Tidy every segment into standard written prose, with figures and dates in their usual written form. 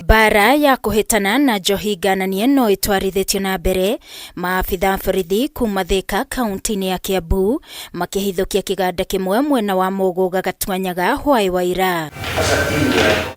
Mbara ya kũhĩtana na njohi ngananie no ĩtwarithĩtio na mbere, maabitha a borithi kuma Thika kaunti-inĩ ya Kiambu makĩhithũkia kĩganda kĩmwe mwena wa Mũgũga Gatuanyaga hwaĩ wa ira.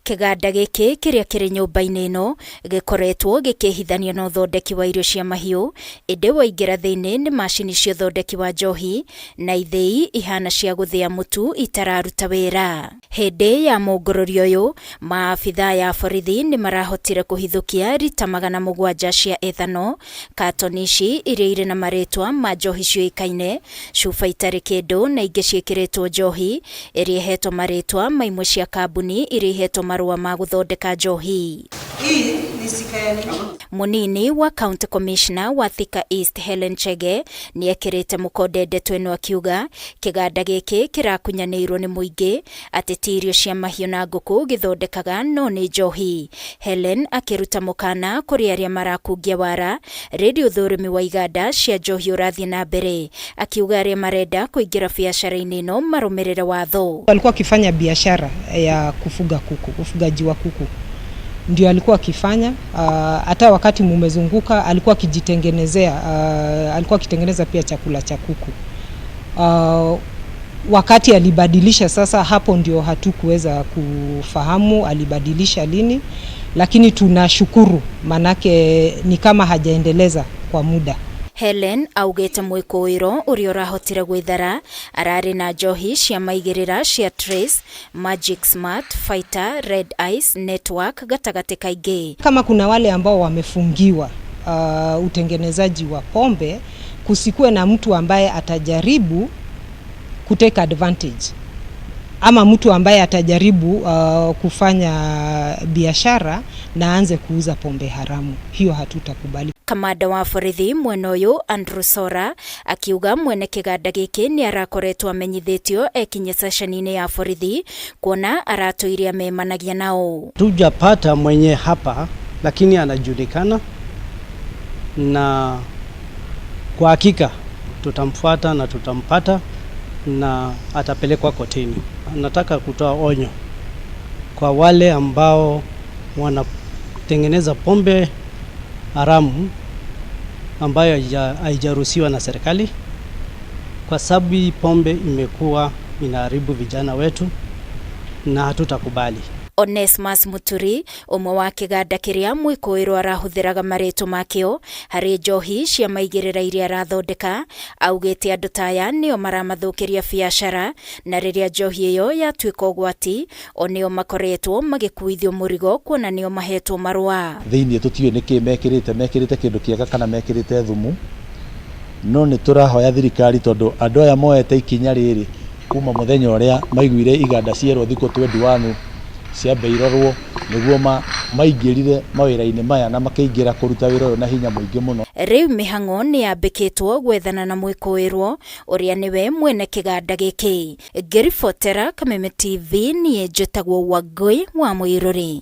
Kĩganda gĩkĩ kĩrĩa kĩrĩ nyũmba-inĩ ĩno gĩkoretwo gĩkĩhithanio na ũthondeki wa irio cia mahiũ, ĩndĩ waingĩra thĩinĩ nĩ macini cia ũthondeki wa njohi na ithĩi ihana cia gũthĩa mũtu itararuta wĩra. Hĩndĩ ya mũngũrũrio ũyũ, maabithaa ya borithi nĩ marahotire kũhithũkia rita 700 cia ethanol, katoni ici iria irĩ na marĩtwa ma njohi ciũĩkaine, cuba itarĩ kĩndũ na ingĩ ciĩkĩrĩtwo njohi ĩrĩa ĩhetwo marĩtwa ma imwe cia kambuni iria ihetwo marũa ma gũthondeka njohi. Mũnini wa County Commissioner wa Thika East Helen Chege nĩ ekĩrĩte mũkonde ndeto ĩno akiuga kĩganda gĩkĩ kĩrakunyanĩirwo nĩ mũingĩ atĩ ti irio cia mahiũ na ngũkũ gĩthondekaga no nĩ njohi. Helen akĩruta mũkana kũrĩ arĩa marakungia wara rĩndĩ ũthũrimi wa iganda cia njohi ũrathiĩ na mbere, akiuga arĩa marenda kũingĩra biacara-inĩ ĩno marũmĩrĩre watho. Alikuwa akifanya biashara ya kufuga kuku, ufugaji wa kuku ndio alikuwa akifanya. Hata wakati mumezunguka alikuwa akijitengenezea, alikuwa akitengeneza pia chakula cha kuku. Wakati alibadilisha sasa, hapo ndio hatukuweza kufahamu alibadilisha lini, lakini tunashukuru manake ni kama hajaendeleza kwa muda. Helen augĩte mwĩkũĩro ũrĩa ũrahotire gwĩthara ararĩ na njohi cia maigĩrĩra cia Trace, Magic Smart, Fighter, Red Ice, Network gatagatĩ kaingĩ. Kama kuna wale ambao wamefungiwa utengenezaji wa pombe, kusikuwe na mtu ambaye atajaribu kutake advantage ama mtu ambaye atajaribu kufanya biashara na aanze kuuza pombe haramu. Hiyo hatutakubali. Kamanda wa borithi mwena ũyũ Andrew Sora akiuga mwene kĩganda gĩkĩ nĩ arakoretwo amenyithĩtio ekinye ceceni-inĩ ya borithi kuona aratũire amemanagia nao. Tujapata mwenye hapa, lakini anajulikana na kwa hakika tutamfuata na tutampata na atapelekwa kotini. Nataka kutoa onyo kwa wale ambao wanatengeneza pombe haramu ambayo haijaruhusiwa na serikali, kwa sababu hii pombe imekuwa inaharibu vijana wetu na hatutakubali. Onesmus Muturi ũmwe wa kĩganda kĩrĩa mwĩkũĩrwo arahũthĩraga marĩtwa makĩo harĩ njohi cia maigĩrĩra iria arathondeka augĩte andũ ta aya nĩo maramathũkĩria biacara na rĩrĩa njohi ĩyo yatuĩka ũgwati o nĩo makoretwo magĩkuithio mũrigo kuona nĩo mahetwo marũa. Thĩinĩ tũtiũĩ nĩkĩ mekĩrĩte, mekĩrĩte kĩndũ kĩega kana mekĩrĩte thumu, no nĩ tũrahoya thirikari tondũ andũ aya moete ikinya rĩrĩ kuma mũthenya ũrĩa maiguire iganda cierwo thikũ 21 ciambe irorwo nĩguo maingĩrire mawĩra-inĩ maya na makĩingĩra kũruta wĩra ũyũ na hinya mũingĩ mũno. Rĩu mĩhang'o nĩ yambĩkĩtwo gwethana na mwĩkũĩrwo ũrĩa nĩwe mwene kĩganda gĩkĩ. Ngĩribotera Kameme TV niĩ njĩtagwo Wangũi wa Mũirũrĩ.